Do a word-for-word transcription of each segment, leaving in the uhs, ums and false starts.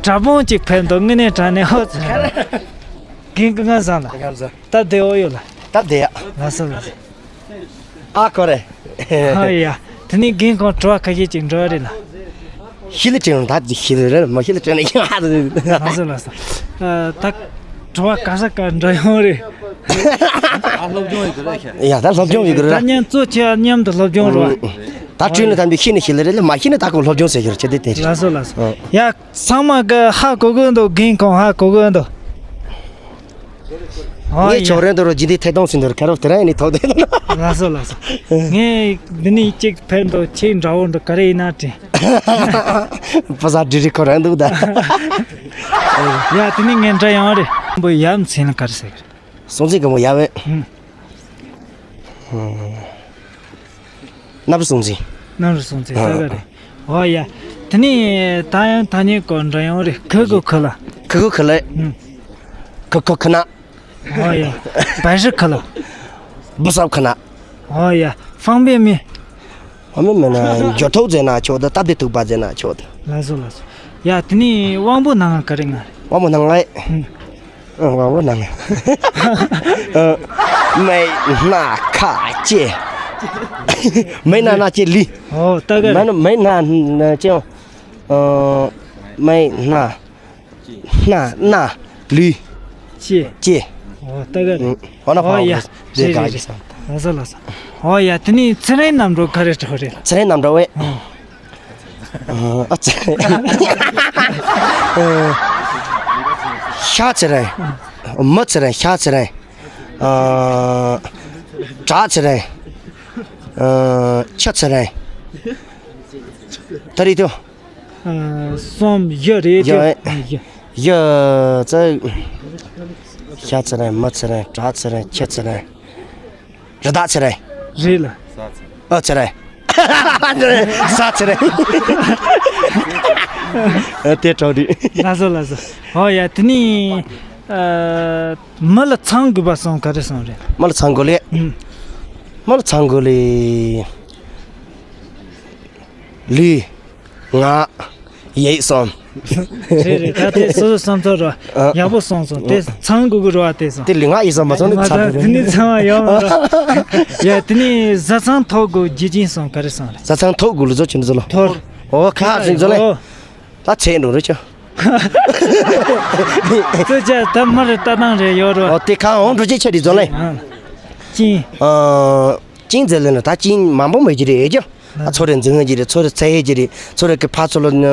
དྲ་འབུང་གཅིག་ཕེབས་འདུག་དངོས་གནས་དྲང་གནས་ཧོ་ཙི། རྒན་སྐུ་ངལ་བཟང་ལ། ངལ་བཟང་། སྟབས་བདེ་བོ་ཡོད་ལ། སྟབས་བདེ་ཡ། ལགས་སོ་ལགས་སོ། ཨ་ཁོ་རེ། ཧ་ཡ། དེ་ནས་རྒན་ཁོང་དྲི་བ་ཁ་ཤས་ཅིག་འདྲི་བ་རེད་ལ། ཤི་ལ་དྲན་ད་ཤི་ལ་རེད་མ་ཤི་ལ་དྲན་ཡང་ཧ་ལགས་སོ་ལགས་སོ། ཨ། ད་དྲི་བ་ག་ས་ག་འདྲི་ཡོང་རེད། ཨ་སློབ་སྦྱོང་ཡོད་གི་རེད་ཤག་ཡ་ད་སློབ་སྦྱོང་ཡོད་གི་རེད། ད་མཉམ་གཙོ་ཆེ་བ་མཉམ་དུ་སློབ་སྦྱོང་རོགས། ད་དྲིས་ནས་ད་འདི་ཤི་ནས་ཤི་ལ་རེད་ལ་མ་ཤི་ནས་ད་ཁོ་སློབ་སྦྱོང་ཟེར་གི་རེད་ཆེ་དེ་དེ་རེད། ལགས་སོ་ལགས་སོ། ཡ། ཚང་མ་གི་ཧ་གོ་གི་འདུག་རྒན་ཁོང་ཧ་གོ་གི་འདུག་ཨོ་ངས་ཡ། ཆོག་རན་དུ་རོ་ཇི་འདི་ཐད་གཏོང་ཟིན་དུ་ར་ཁ་རོག་དེ་ར་ཡིན་ནི་ཐོག་དེ། ལགས་སོ་ལགས་སོ། ངས་འདི་ནས་གཅིག་ཕེབས་འདུག་ཁྱེད་འདྲ་བོ་འདུག་ག་རེ་ཡིན་ན་དྲན། པ་ས་འདྲི་རི་ཁོ་རང་འདུག་ད། ཡ་དེ་ནས་ངས་འདྲ་ཡང་རེད། བུ་ཡ་མཚན་ལ་ག་རེ་ཟེར། སྲོང་བཙན་སྒམ་པོ་ཡ་བས། ཨུམ། གནམ་རུ་སྲོང་བཙན། གནམ་རུ་སྲོང་བཙན་ཨ་ལྟ་ག་རེད། ཨོ་ཡ། དེ་ནས་ད་ཡང་ཐ་སྙད་སྐོར་འདྲ་ཡོང་རེད། ཁུ་གུ་ཁུ་ལ། ཁུ་གུ་ཁུ་ལ། ཨུམ། ཁུ་ཁུ་ཁུ་ན། ཨོ་ཡ། བལ་ཧྲི་ཁུ་ལ། བུ་སབ་ཁུ་ན། ཨོ་ཡ། ཧྥང་པེ་མི། ཧྥང་པེ་མི་ན་འགྱུར་ཐོག་ཟེར་ན་ཆོག་ད་སྟབས་བདེ་ཐུག་པ་ཟེར་ན་ཆོག་ད། ལགས་སོ་ལགས་སོ། ཡ་དེ་ནས་དབང་པོ་ནང་ག་རེ་ང་རེད། དབང་པོ་ནང་ལ། ཨུམ། ཨ། ཝ་ཝ་ནང་། ཨ། མེ་སྣ་ཁ་ལྕེ། མེ་སྣ་སྣ་ལྕེ་ལུས། ཨོ་ད་ག་རེད། མེ་སྣ་མེ་སྣ་ལྕེ། ཨ། མེ་སྣ་སྣ་སྣ་ལུས། ལྕེ། ལྕེ། ཨོ་ད་ག་རེད། ཨོ་ན་ཕ་ཨོ་ཡ། རེད་རེད་རེད། ལགས་སོ་ལགས་སོ། ཨོ་ཡ་དེ་ནས་ཚེ་རིང་རྣམ་གྲོལ་ག་རེ་གྲོགས་རེད། ཚེ་རིང་རྣམ་གྲོལ་བས། ཨ། ཨ་ཙི། ཤ་ཚེ་རིང་། མི་ཚེ་རིང་། ཤ་ཚེ་རིང་། ཨ། བྲག་ཚེ་རིང་། ཨ། ཆུ་ཚེ་རིང་། ད་རེད་དོ། ཨ། གསུམ་བཞི་རེད་དོ། བཞི་ཨེ། བཞི། བཞི་ཚེ། ཤ་ཚེ་རིང་། མི་ཚེ་རིང་། བྲག་ཚེ་རིང་། ཆུ་ཚེ་རིང་། རི་དྭགས་ཚེ་རིང་། རེད་ལ། ཨ་ཚེ་རིང་། ས་ཚེ་རིང་། ཨ་དེ་གྲོགས་རེད། ལགས་སོ་ལགས་སོ། ཨོ་ཡ་དེ་ནས་ཨ། མི་ལ་ཚང་དགོས་པ་གསུམ་ག་རེ་གསུམ་རེད། མི་ལ་ཚང་དགོས་ལེ། ཨུམ། མི་ལ་ཚང་དགོས་ལེ། ལུས། ངག་ཡིད་གསུམ། རེད་རེད། ད་དེ་སོ་སོའི་བསམ་ཚུལ་རོ། ཨ། ཡག་པོ་གསུངས་སོང་། དེ་ཚང་དགོས་ཀྱི་རེད་བ་དེ་གསུངས། དེ་ལུས་ངག་ཡིད་གསུམ་མ་ཚང་ནི་མ་ཚང་ཚང་དེ་ནི་ཚང་བ་ཡོད་མ་རེད། ཡ་དེ་ནི་བཟའ་ཚང་ཐོབ་དགོས་རྒྱུ་རྐྱེན་གསུམ་ག་རེ་གསུངས་རེད། བཟའ་ཚང་ཐོབ་དགོས་ལུགས་ཚོ་ཆུ་འདི་ཚོ་ལ། ཐོབ། ཨོ་ཁ་ཟིན་ཚོ་ལེ། ཨོ། ད་ཚེ་འགྲོ་རེ་ཆོ། ཚོ་ཆ་ད་མར་ལྟ་སྟངས་རེ་ཡོད་རོ། ཨོ་དེ་ཁ་འོང་འགྲོ་ཅེས་ཆ་དེ་ཚོ་ལེ། ཨ། ཅིང་། ཨ། ཅིང་ཟེར་ལེ་ན་ད་ཅིང་མང་པོ་མེད་ཀྱི་རེད་ཨེ་ཅོ། ཨ། ཚོ་རེ་འཛིང་གི་རེད། ཚོ་རེ་ཚེ་ཡས་ཀྱི་རེད། ཚོ་རེ་གི་ཕ་ཚོ་ལ་ནི་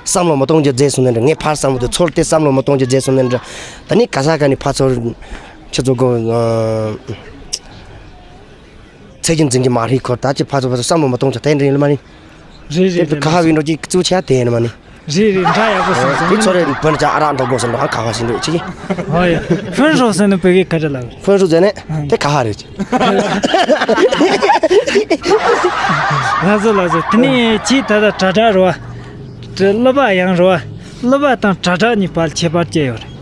བསམ་བློ་མ་གཏོང་རྒྱུ་མཛད་སོང་ནི་འདྲ། ངས་ཕར་བསམ་བློ་དེ་ཚོ་རེ་དེ་བསམ་བློ་མ་གཏོང་རྒྱུ་མཛད་སོང་ནི་འདྲ། ད་ནི་ག་ས་ག་ནི་ཕ་ཚོ་ཁྱེད་ཚོ་གོ། ཨ། ཚེ་ཀྱི་འཛིན་གྱི་མ་རིག་ཁོ་ད་ཀྱི་ཕ་ཚོ་ཕ་ཚོ་བསམ་བློ་མ་གཏོང་ཆ་དེ་འདྲ་ཡིན་ལ་མ་ནི། རེད་རེད་དེ་རེད། ག་ཧ་བི་འགྲོ་ཅིག་གཙུག་ཆ་དེ་ཡིན་ལ་མ་ནི། རེད་རེད། འདྲ་ཡག་པོ་སོང་སོང་། དེ་ཚོ་རེ་བོད་ནི་ཅག་ཨ་རག་འགྲོ་དགོས་སོང་འགྲོ་ཧ་ག་ཧ་ཞིག་འགྲོ་ཅིག་ཧོ་ཡ། ཧྥུན་ཧྲོ་ཟེར་ནི་བོད་སྐད་ག་རེ་ལབ་རེད། ཧྥུན་ཧྲོ་ཟེར་ནི་དེ་ག་ཧ་རེད། ལགས་སོ་ལགས་སོ། དེ་ནས་ཅིག་ད་ལྟ་དྲ་གྲགས་རེད་བ། སློབ་པ་ཡང་རེད་བ། སློབ་པ་དང་དྲ་གྲགས་གཉིས་བར་ཁྱད་པར་ཅི་ཡོད་རེད།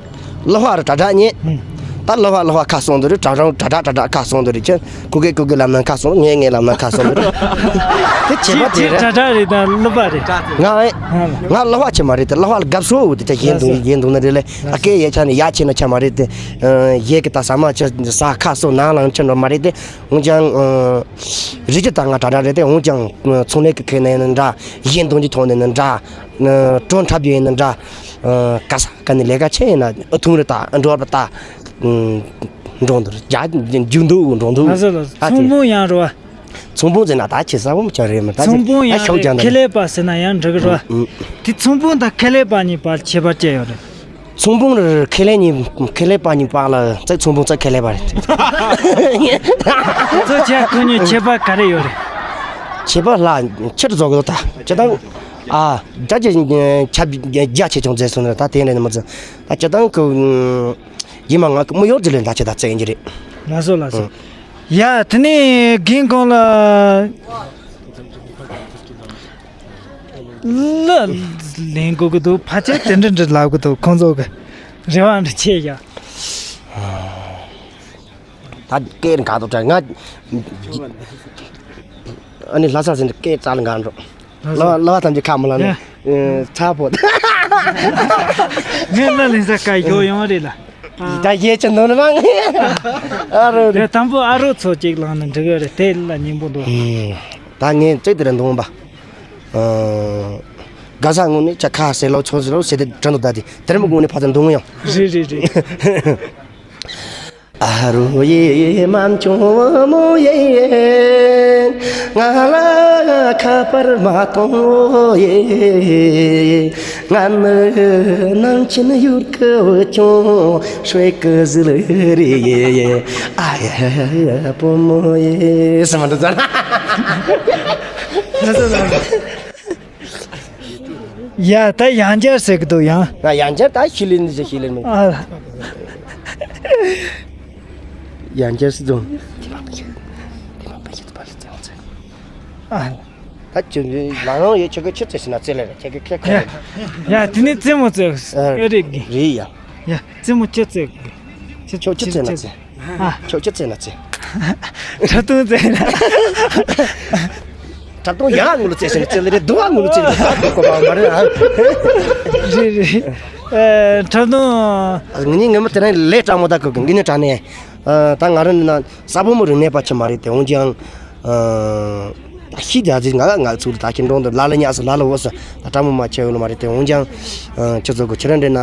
སློབ་པ་རེད་དྲ་གྲགས་གཉིས། ཨུམ། ད་སློབ་པ་སློབ་པ་ཁ་གསུམ་དུ་རེད། དྲ་གྲགས་དྲ་གྲགས་དྲ་གྲགས་ཁ་གསུམ་དུ་རེད། ཁྱེད་ཀུ་ཀེ་ཀུ་ཀེ་ལབ་ན་ཁ་གསུམ། ངས་ངས་ལབ་ན་ཁ་གསུམ་དུ་རེད། དེ་ཁྱད་པར་དེ་རེད། དྲ་གྲགས་རེད་དང་སློབ་པ་རེད། ང་ཨེ། ང་སློབ་པ་ཆེ་མ་རེད་དེ། སློབ་པ་ལ་དགའ་བསུ་འོ་དེ་ད་གཞན་དུང་གཞན་དུང་ན་རེད་ལེ། ཨ་སྐད་ཡ་ཆ་ནས་ཡ་ཆེ་ན་ཆ་མ་རེད་དེ། ཡས་ཀྱི་ད་ཟ་མ་ཆ་ཟ་ཁ་གསོ་ནང་ལང་ཆ་འགྲོ་མ་རེད་དེ། འོན་ཀྱང་། རིགས་ཀྱི་ད་ང་དྲ་གྲགས་རེད་དེ། འོན་ཀྱང་ཚོང་ལས་ཀྱི་ཁེ་ནས་ནི་འདྲ། གཞན་དུང་གི་ཐོག་ནས་ནི་འདྲ། གྲོན་འཁྲབ་རྒྱུ་ཡིན་ནི་འདྲ། ག་ས་ག་ནས་ལས་ཀ་ཆེ་ཡིན་ན་ཨ་ཐུང་རེ་ད་འགྲོ་བ་ད། འགྲོ་འདུག་རྒྱ་རྒྱུ་འདུག་འགྲོ་འདུག་ཨ་ཚོང་དཔོན་ཡང་རོ། ཚོང་དཔོན་ཟེར་ན་ད་ཁྱེད་ས་བོ་མི་ཆ་རེད་མི་ད། ཚོང་དཔོན་ཡང་ཤོག་རེད། ཀྱང་ཁེ་ལས་པ་ཟེར་ན་ཡང་འགྲིག་གི་རོ། དེ་ཚོང་དཔོན་དང་ཁེ་ལས་པ་གཉིས་བར་ཁྱད་པར་ཅི་ཡོད་རེད། ཚོང་དཔོན་རེད་ཁེ་ལས་གཉིས་ཁེ་ལས་པ་གཉིས་བར་ལ་ཙག་ཚོང་དཔོན་ཙག་ཁེ་ལས་པ་རེད། ཚོ་ཆ་ཁོ་གཉིས་ཁྱད་པར་ག་རེ་ཡོད་རེད། ཁྱད་པར་ལ་ཁྱེད་རྫོགས་གི་ད་ཅི་དང་། ཨ། རྒྱ་ཆེ་ཆུང་ཆ་རྒྱ་ཆེ་ཆུང་མཛད་སོང་ན་ད་དེ་ནས་མི་ཚོ་ད་ཅི་དང་ཁོ། ཡིན་མ་ང་མི་ཡོར་ཅི་ལས་ད་ཅི་ད་བཙན་གྱི་རེད། ལགས་སོ་ལགས་སོ། ཡ་དེ་ནས་རྒན་ཁོང་ལ་ལ་ལེན་དགོས་ཀྱི་འདུག་ཕལ་ཆེར་དེ་འདྲ་འདྲ་ལབ་ཀྱི་འདུག་ཁོང་ཚོ་གི་རེ་བ་འདྲ་ཆེ་ཡ། ད་སྐད་འགག་འདུག་དྲ་ང་། ཨ་ནི་ལྷ་ས་ཟིན་སྐད་རྩ་ལ་འགག་འགྲོ། ལྷ་ལྷ་བ་ཐམས་ཅད་ཁ་མ་ལ་ནི་ཚ་པོ། ངས་ལ་ལེན་ས་ཀ་ཡོ་ཡོང་རེད་ལ། ད་ཡེ་ཅི་འདོན་མང་ཨ་རོ་རེད། དང་པོ་ཨ་རོ་ཚོ་གཅིག་ལངས་ནས་འགྲིག་གི་རེད། དེ་ལ་སྙིང་པོ་འདུག་ད་ངས་གཅིག་དེ་ར་འདོན་པ། ག་ས་ངོ་ནས་ཅ་ཁ་ཟེར་ལོ་ཚོ་ཟེར་ལོ་ཟེར་ཏེ་དྲན་འདུག་ད་དེ་དེར་མོ་ངོ་ནས་ཕ་ཚ་འདོན་ཡང་། རེད་རེད་རེད། ཨ་རོ་ཡེ་མ་ཆུང་མོ་ཡེ། ང་ལ་ཁ་པར་མ་གཏོང་ཡེ། ང་ནི་ནང་ཆེན་ཡུལ་གི་བུ་ཆུང་ཧྲེ་གི་ཟི་ལི་རི་ཡེ། ཨ་ཡེ་བུ་མོ་ཡེ། སི་མ་འདི་ཙ་ན། ཡ་ད་ཡང་བསྐྱར་ཟེར་གི་འདུག་ཡང་། ང་ཡང་བསྐྱར་ད་ཤི་ལིན་ཟེར་ཤི་ལིན་མིན། ཨ། ཡང་བསྐྱར་ཟེར་འདུག་ཨ། ད་ཁྱོད་ལ་རང་ཡོད་ཁྱོད་ཀྱི་ཆུ་ཚོད་ཟིན་ན་ཚེ་ལས་རེད་ཁྱེད་ཀྱི་ཁྱེད་ཁ་རེད། ཡ་དེ་ནི་རྩེད་མོ་རྩེ་ཨ་རེད་གི། རེད་ཡ། ཡ་རྩེད་མོ་ཅི་རྩེ་གི། ཁྱོད་ཆུ་ཚོད་ན་ཚེ། ཨ། ཁྱོད་ཆུ་ཚོད་ན་ཚེ། ཁྲ་ཐུང་ཚེ་ན། ཁྲ་ཐུང་ཡང་ངུ་ལ་ཚེ་ཟིན་ཚེ་ལས་རེད་འདུག་ཨ་ངུ་ལ་ཚེ་ལས་ད་འདུག་གོ་བ་མ་རེད་ཨ། རེད་རེད། ཨེ་ཁྲ་ཐུང་། ངི་ནི་ངི་མ་དེ་རིང་ལས་དྲང་མོ་ད་གོ་གི་ངི་ནི་དྲང་ནས། ད་ང་རང་ནི་ན་ས་བོ་མོ་རིག་གནས་པ་ཆེ་མ་རེད་དེ་འོན་ཀྱང་། ཤི་རྒྱ་ཟིག་ང་ང་ཚུར་ད་ཁྱེད་འགྲོང་དུ་ལ་ལ་ཉག་སུ་ལ་ལ་འོ་སུ་ད་ཀྲ་མོ་མ་ཆེ་འོ་ལ་མ་རེད་དེ་འོན་ཀྱང་ཁྱེད་ཚོ་གི་ཁྱེད་རང་འདྲེ་ན་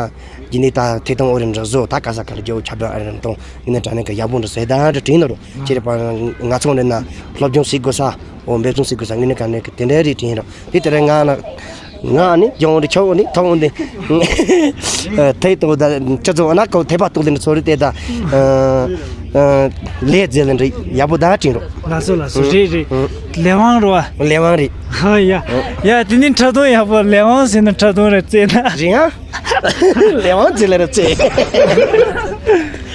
ཇི་ནི་ད་ཐེ་དང་འོ་རེ་འདྲ་བཟོ་ད་ག་ས་ག་ལ་རྒྱ་བོ་ཆ་བ་ཨ་རེ་དང་ངི་ནི་དྲ་ནས་གི་ཡག་པོ་འདྲ་ཟེ་ད་འདྲ་དྲིན་ནོ་རུ་ཁྱེད་རེ་པ་ང་ཚོ་འདྲེ་ན་སློབ་སྦྱོང་སྲིད་དགོས་ས་འོ་འབད་བརྩོན་སྲིད་དགོས་ས་ངི་ནི་ག་ནས་གི་དེ་འདྲ་རེ་དྲིན་རོ། དེ་ལྟར་ང་ན་ང་ནི་ཡོང་རེ་ཆོག་ནི་ཐོག་འདི་ཐེ་ཏོ་ད་ཅི་ཚོ་ན་ཁོ་ཐེ་པ་ཏོ་ལེན་ཚོ་རེ་དེ་ད་ལས་རྫས་ལེན་རེ་ཡག་པོ་ད་དྲིན་རོ། ལགས་སོ་ལགས་སོ་རེད་རེད། ལས་དབང་རོ། ལས་དབང་རེད། ཧ་ཡ། ཡ་དེ་ནི་ཁྲ་ཐུང་ཡག་པོ་ལས་དབང་ཟེར་ན་ཁྲ་ཐུང་རེ་རྩེ་ན། རེད་ཡ། ལས་དབང་རྫས་ལེན་རེ་རྩེ།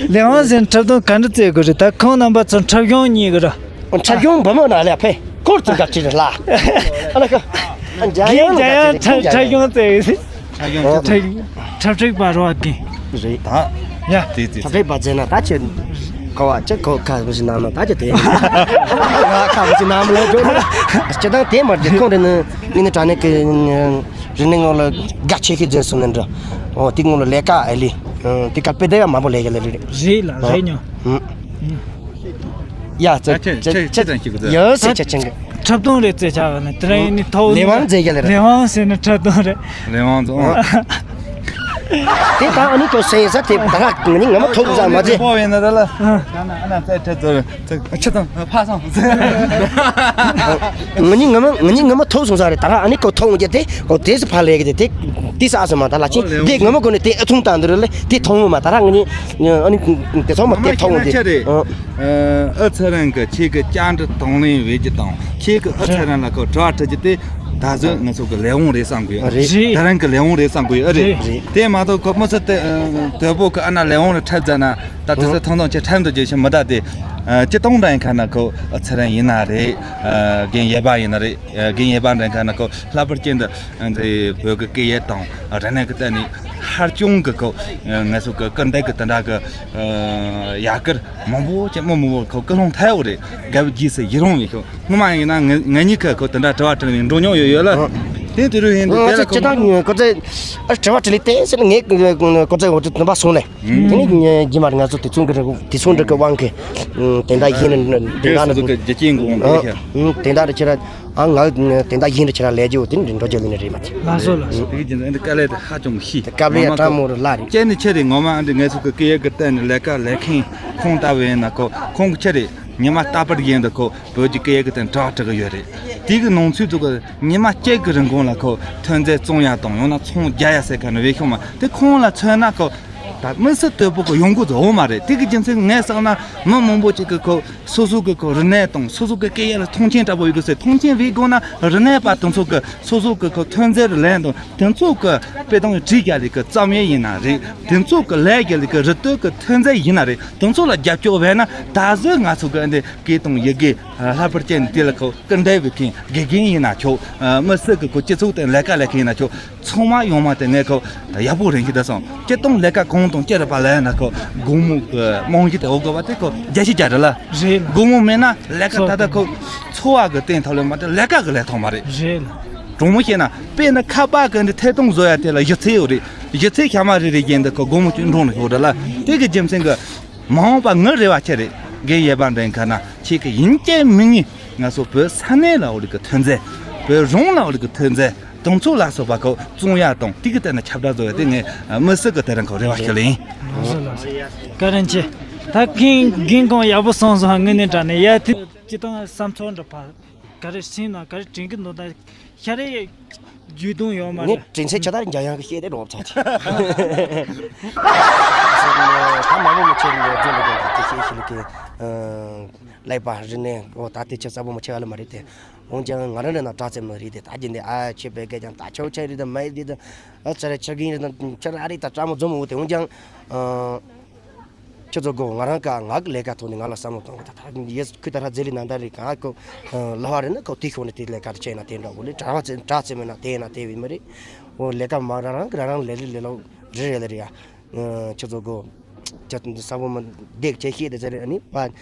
ལས་དབང་ཟེར་ན་ཁྲ་ཐུང་ག་འདྲ་རྩེ་དགོས་རེད་ད་ཁོང་རྣམ་པ་ཚོ་འཁྲབ་གཞུང་གཉིས་གི་ར། འཁྲབ་གཞུང་བུ་མོ་ན་ལས་ཕེ། སྐོར་ཙམ་ག་ཅི་རེད་ལ། ཨ་ལ་ཁ། རྒན་འཇའ་ཡང་འཁྲབ་གཞུང་རྩེ་ཡོད། འཁྲབ་གཞུང་འཁྲབ་འཁྲབ་ཁྲབ་ཁྲིག་པ་རོ་ཨ་ཏི། རེད་ད། ཡ། དེ་དེ་འཁྲབ་ཁྲིག་པ་རྩེ་ན་ད་ཁྱོད། ཁོ་བ་ཅི་ཁོ་ཁ་བུ་ཞིག་ནམ་ལ་ད་ཅི་དེ། ང་ཁ་བུ་ཞིག་ནམ་ལ་འཇོག་ན། སྤྱི་བཏང་དེ་མ་རྒྱུ་ཁོང་རེ་ནི་ངི་ནི་དྲ་ནས་ཀི། རི་ནི་ངོ་ལ་དགའ་ཆེ་ཤི་རྫས་སུ་ནི་འདྲ། ཨོ་དེ་ངོ་ལ་ལས་ཀ་ཨེ་ལི། དེ་ཀ་དཔེ་དེ་ཡ་མ་པོ་ལས་ཀ་ལས་རེད། རེད་ལ་རེད་ཉོ། ཡ་ཚ་ཚ་ཚ་ཚ་ཚ་ཡོད་སེ་ཚ་ཆེན་གི། འཁྲབ་སྟོན་རེད་ཚེ་ཆ་བ་ནི་དེ་རིང་ནི་ཐོག་ལས་དབང་རྫས་ཀྱི་ལས་རེད། ལས་དབང་ཟེར་ནི་འཁྲབ་སྟོན་རེད། ལས་དབང་ཚོ། དེ་ད་ཨ་ནི་ཁྱོད་སེ་ས་དེ་ད་ར་ངི་ནི་ང་མ་ཐོག་ཟ་མ་ཚེ། པོ་ཡིན་ན་ར་ལ། ཨ་ན་ཨ་ན་ཚེ་ཚེ་ཚེ་ཚེ་ཆེ་དང་ཕ་སང་། ངི་ནི་ང་མ་ངི་ནི་ང་མ་ཐོག་སོང་ས་རེད་ད་ར་ཨ་ནི་ཁོ་ཐོག་ངི་དེ་ཁོ་དེ་སི་ཕ་ལས་གི་དེ་དེ་དེ་ས་ཨ་སི་མ་ད་ལ་ཆེ་དེ་ང་མ་ཁོ་ནི་དེ་ཨ་ཐུང་ཏང་དུ་ར་ལེ་དེ་ཐོག་མ་ད་ར་ངི་ནི་ཨ་ནི་དེ་ཚོགས་མ་དེ་ཐོག་ངི་དེ། ཨ་ཚེ་རིང་གི་ཁྱེད་ཀྱི་བཅར་འདྲི་དང་ལེན་བྱེད་རྒྱུ་དང་ཁྱེད་ཀྱི་ཨ་ཚེ་རིང་ལ་ཁོ་དྲི་བ་དྲི་རྒྱུ་དེ་ད་གཟོད་ང་ཚོ་གི་ལས་དབང་རེད་བསམ་གི་ཡོད་རེད། རེད། ད་རང་གི་ལས་དབང་རེད་བསམ་གི་ཡོད་རེད། རེད། དེ་མ་གཏོགས་ཁོ་མི་ཚེ་དེ་དོལ་པོ་གི་ཨ་ན་ལས་དབང་ལ་འཁྲབ་མཛད་ན་ད་དེ་ཚོ་ཐང་ཐང་ཆེ་འཁྲབ་འདུག་རྒྱུ་ཞིག་མི་ད་དེ་སྤྱི་སྟོང་འདྲ་ཡིན་ཁ་ན་ཁོ་ཨ་ཚེ་རིང་ཡིན་ན་རེད། རྒན་ཡེ་པ་ཡིན་ན་རེད། རྒན་ཡེ་པ་འདྲ་ཡིན་ཁ་ན་ཁོ་ལྷག་པར་ཅན་དུ་འདི་བོད་ཀྱི་སྐད་ཡིག་དང་རིག་གནས་ཀྱི་ཐད་ནས་ཧ་ཅང་གི་ཁོ་ང་ཚོ་གི་སྐུལ་འདེད་ཀྱི་དེ་འདྲ་གི་ཡར་སྐུལ། མང་པོ་ཅིག་མི་མང་པོ་ཁོ་སྐུལ་སློང་ཐེབས་ཡོད་རེད། དགའ་བོ་རྗེས་སུ་ཡི་རང་བའི་ཁོ་སྔོན་མ་ཡིན་ན་ང་ང་གཉིས་ཀ་ཁོ་དེ་འདྲ་དྲི་བ་དྲི་བའི་འགྲོ་མྱོང་ཡོད་ཡོད་ལ། ཨ། དེ་དུས་རུ་ཡིན་དུས་ང་དེ་ལ་ཚོ་ཁོ་སྤྱི་བཏང་ཁོ་ཚོས་ཨ་དྲི་བ་དྲི་ལེ་བལྟས་ཟེར་ན་ངས་ཁོ་ཚོས་འོ་དེ་དུམ་པ་སོང་ལེ། དེ་ནས་རྗེས་མ་ང་ཚོ་དེ་ཚོ་གི་དེ་ཚོ་འདྲ་གི་དབང་གིས་དེ་འདྲ་ཡིན་ན་དེ་འདྲ་ནི་དེ་འདྲ་རེ་ཁྱེད་ར་ཨ་ང་དེ་འདྲ་ཡིན་ན་ཁྱེད་ར་ལས་རྒྱུ་དེ་འདྲ་འགྲོ་རྒྱུ་ལས་ནི་རེད་མ་གཏོགས། ལགས་སོ་ལགས་སོ། དེ་གི་རྗེས་ནས་དཀའ་ལས་དེ་ཧ་ཅང་ཤི། དེ་དཀའ་ལས་ཡ་ཁྲ་མོ་རུ་ལ་རེད། ཁྱེད་ནི་ཁྱེད་རེད། ངོ་མ་ཨ་འདི་ང་ཚོ་གི་སྐད་ཡིག་གི་སྟེང་ནས་ལས་ཀ་ལས་མཁན་ཁོང་ལྟ་བུ་ཡིན་ན་ཁོ་ཁོང་གི་ཁྱེད་རེད། ཉི་མ་རྟག་པར་ཡིན་དུ་ཁོ་བོད་ཀྱི་སྐད་ཡིག་གི་སྟེང་དྲི་བ་དྲི་གི་ཡོད་རེད། དེ་གི་ནང་ཚུད་དུ་གི་ཉི་མ་གཅིག་གི་རིང་གོང་ལ་ཁོ་ཐོན་རྫས་བཙོང་ཡ་དང་ཡང་ན་ཚོང་རྒྱག་ཡ་ཟེར་མཁན་ནི་བེད་ཤོག་མ་དེ་ཁོང་ལ་མཚོན་ན་ཁོ་ད་མི་སུ་དོད་པོ་གི་ཡོང་སྒོ་ཟོ་འོ་མ་རེད། དེ་གི་རྒྱུ་མཚན་ངས་བསམ་ན་མི་མང་པོ་ཅིག་གི་ཁོ་སོ་སོ་གི་ཁོ་རིག་གནས་དང་སོ་སོ་གི་སྐད་ཡིག་ལ་མཐོང་ཆེན་འདྲ་པོ་ཡོད་གི་ཟེར། མཐོང་ཆེན་བེད་དགོས་ན་རིག་གནས་པ་དེ་ཚོ་གི་སོ་སོ་གི་ཁོ་ཐོན་རྫས་རིགས་ལེན་དང་དེ་ཚོ་གི་དཔེ་དང་བྲིས་རྒྱ་ལས་གི་རྩོམ་ཡིག་ཡིན་ན་རེད། དེ་ཚོ་གི་ལས་རྒྱ་ལས་གི་རི་སྟོད་གི་ཐོན་རྫས་ཡིན་ན་རེད། དེ་ཚོ་ལ་རྒྱབ་སྐྱོར་བས་ན་ད་གཟོད་ང་ཚོ་གི་འདི་སྐད་དང་ཡི་གེ་ལྷག་པར་ཅན་དེ་ལ་ཁོ་སྐུལ་འདེད་བྱེད་མཁན་དགེ་རྒན་ཡིན་ན་ཆོག་མི་སུ་གི་ཁོ་སྤྱི་ཚོགས་དེ་ལས་ཀ་ལས་མཁན་ཡིན་ན་ཆོག་ཚང་མ་ཡོང་མ་དེ་ངས་ཁོ་ཡག་པོ་རེད་ཤི་ད་སོང་། སྤྱི་སྟོང་ལས་ཀ་གང་དང་ཅི་རེད་པ་ལས་ན་ཁོ་དགོང་མོ་གི་རྨང་གཞི་དེ་འོ་དགོས་པ་དེ་ཁོ་རྒྱ་ཤི་རྒྱ་རེད་ལ། རེད་ལ། དགོང་མོ་མེད་ན་ལས་ཀ་ད་ལྟ་ཁོ་འཚོ་བ་གི་སྟེང་ཐོག་ལས་མ་དེ་ལས་ཀ་གི་ལས་ཐོག་མ་རེད། རེད་ལ། དྲང་མོ་བཤད་ན་དཔེར་ན་ཁ་པར་གི་འདི་ཐད་གཏོང་བཟོ་ཡ་དེ་ལ་གཞི་རྩའི་ཡོད་རེད། གཞི་རྩའི་ཤ་མ་རེ་རེ་བཞིན་འདི་ཁོ་སྒོར་མོ་བཅུ་འགྲོ་ནས་ཤོག་རེད་ལ། དེ་གི་རྒྱུ་མཚན་གི་མ་འོངས་པ་ངའི་རེ་བ་ཆེ་རེད། རྒན་ཡོད་པ་འདྲ་ཁ་ན་ཁྱེད་ཀྱི་ཡིན་གཅིག་མིན་གཉིས་ང་ཚོ་བོད་ས་གནས་ལ་འོ་རིགས་ཀྱི་ཐོན་རྫས། བོད་རང་ལ་འོ་རིགས་ཀྱི་ཐོན་རྫས་དང་ཚོགས་ལ་སོགས་པ་ཁོ་བཙོང་ཡ་དང་དེ་གི་སྟེང་ན་ཁྱབ་བསྒྲགས་བཟོ་ཡ་དེ་ངས་མི་སེར་གི་དེ་རིང་ཁོ་རེ་བ་ཞུ་ལེ་ཡིན། ལགས་སོ་ལགས་སོ། བཀའ་དྲིན་ཆེ། ད་རྒན་རྒན་ཁོང་ཡག་པོ་གསུངས་སོང་། དངོས་གནས་དྲང་གནས་ཡ་དེ་སྤྱི་བཏང་བསམ་ཚོར་འདྲ་ཕ། ག་རེ་སེམས་ནང་ག་རེ་དྲན་གྱི་འདུག་ད་ཤ་རེ་རྒྱུས་གཏོང་ཡོད་མ་ངས་རེད། དྲན་ཚད་ཆ་ལྟར་འཇམ་དབྱངས་ཀྱི་བཤད་དེ་རོབ་ཚ་ཆེ། ད་མ་མོ་མི་ཆེ་ནས་རྫོང་ལ་དགོན་པ་དེ་ཤེས་ཤེས་ལུགས་ཀྱི་ཀླད་པ་རིག་གནས་འོ་ད་དེ་ཆ་ཚ་པོ་མི་ཆེ་བ་ལ་མ་རེད་དེ། འོན་ཀྱང་ང་རང་རེ་ན་དྲག་ཙམ་མ་རེད་དེ་ད་ཀྱི་འདི་ཨ་ཆེ་བས་སྐད་ཀྱང་ད་ཆོག་ཆེ་རེད་དེ་མ་རེད་དེ། ཨ་ཚ་རེ་ཆ་གིན་རེད་དང་ཆ་ར་རེད་ད་དྲག་མོ་རྫོང་མོ་འོ་དེ་འོན་ཀྱང་། ཁྱོད་ཚོ་གོ་ང་རང་ཀ་ངག་ལས་ཀ་ཐོག་ནས་ང་ལ་བསམ་བློ་གཏོང་གི་ད་ད་ཡེ་ཁུ་ད་ར་རྫེ་ལི་ནང་ད་རེ་ག་ཁོ་ལ་བ་རེ་ན་ཁོ་དེ་ཤོག་ནས་དེ་ལས་ཀ་ཆེ་ན་དེ་འདྲ་བོ་ལས་གྲྭ་བ་ཚེ་གྲྭ་ཚེ་མེད་ན་དེ་ན་དེ་བི་མི་རེད། འོ་ལས་ཀ་མ་རང་རང་གི་རང་རང་ལས་རེ་ལས་ལོ་རེ་རེ་ལ་རེ་ཡ། ཁྱོད་ཚོ་གོ་ཁྱོད་ས་བོ་མ་འདེགས་ཆེ་ཤེས་དེ་ཟེར་ཨ་ནི་པ་